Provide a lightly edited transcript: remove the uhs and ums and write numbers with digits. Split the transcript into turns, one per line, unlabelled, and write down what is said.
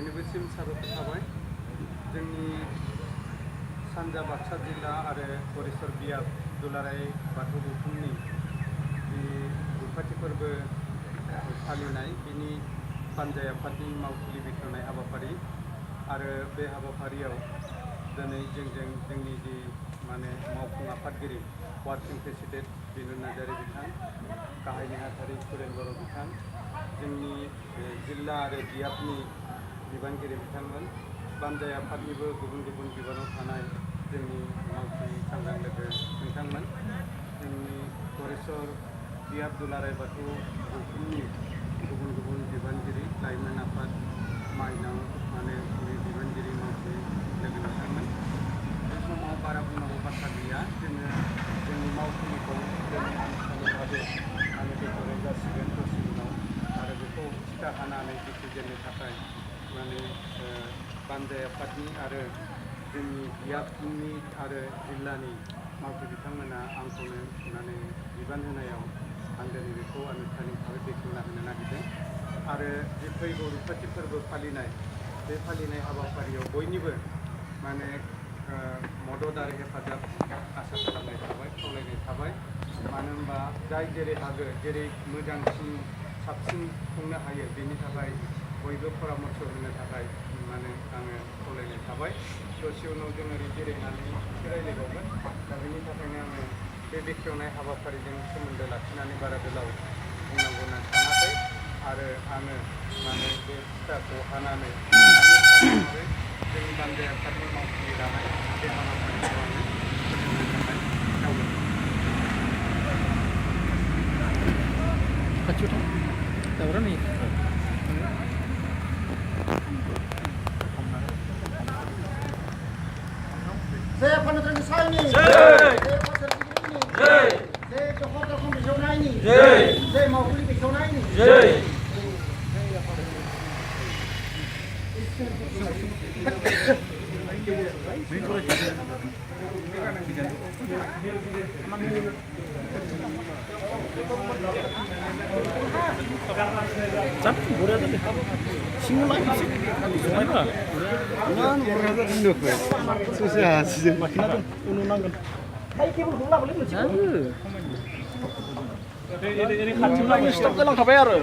बयनिबोसिम साबायखर थाबाय। जोंनि सानजा बाक्सा जिल्ला आरो हरिचर बियाब दुलाराय बाथौ गौथुमनि जि रुफाथि फोरबो फालिनाय बिनि पान्जाय आफादनि मावखुलि बेखेवनाय हाबाफारि आरो बे हाबाफारियाव दिनै जोंनि जि मावफुं आफादगिरि वार्किं प्रेसिडेन्ट बिनु नार्जारी बिथां, गाहाय नेहाथारि सुरेन बर' बिथां, जोंनि जिल्ला आरो बियाबनि बिबानगिरि बिथांमोन, पान्जाय आफादनिबो गुबुन गुबुन बिबानाव थानाय जोंनि मावथि सांग्रां लोगो नोंथांमोन, जोंनि हरिचर बियाब दुलाराय बाथौ गौथुमनि गुबुन गुबुन बिबानगिरि, लाइमोन आफाद, माइनाव बिबानगिरि मावथि लोगो नोंथांमोन। बे समाव बारा बुंनांगौ बाथ्रा गैया। जोंनि मावफुंखौ दिनै आनुষ্ঠাनिक भाबै बेखेवनाय जासिगोन दसे उनाव आरो बेखौ थिखा हानानै दिन्थिजेननो थाखाय पान्जाय आफादनि आरो जोंनि बियाबनि आरो जिल्लानि मावथि बिथांमोना आंखौनो बिबान होनायाव आं दिनै बेखौ आनुষ্ঠাनिक भाबै बेखेवना होनो नागिरदों। आरो जि फैगौ रुफाथि फोरबो फालिनाय, बे फालिनाय हाबाफारियाव बयनिबो मदद आरो हेफाजाब आसा खालामनाय थाबाय, खावलायनाय थाबाय। मानो होनबा जाय जेरै हागो, जेरै मोजांसिन साबसिन खुंनो हायो, बेनि थाखाय बयबो परामर्श होनो थाखाय आङो खावलायनाय थाबाय। दसे उनाव जों ओरै जिरायनानै रायज्लायबावगोन। दा बेनि थाखायनो आङो बे बेखेवनाय हाबाफारिजों सोमोन्दो लाखिनानै बारा गोलाव बुंनांगौ होननानै सानाखै आरो आङो बे थिखाखौ हानानै जोंनि पान्जाय आफादनि मावखुलि लानाय बे हाबाफारिखौ आङो फोजोबनो थाखाय खावलायबाय।
खाथियाव थां, दावरा नै।
जय पन्डित साईनी, जय पसरगिरीनी, जय जखर जखम बेखेवनायनि, जय मावखुलि बेखेवनायनि,
बरिया जादों। सिङाव लाखिसै जमायबा
ससे हासिजों
लाखिना दोन, उनाव नांगोन। खाथियाव स्टप जालांखाबाय आरो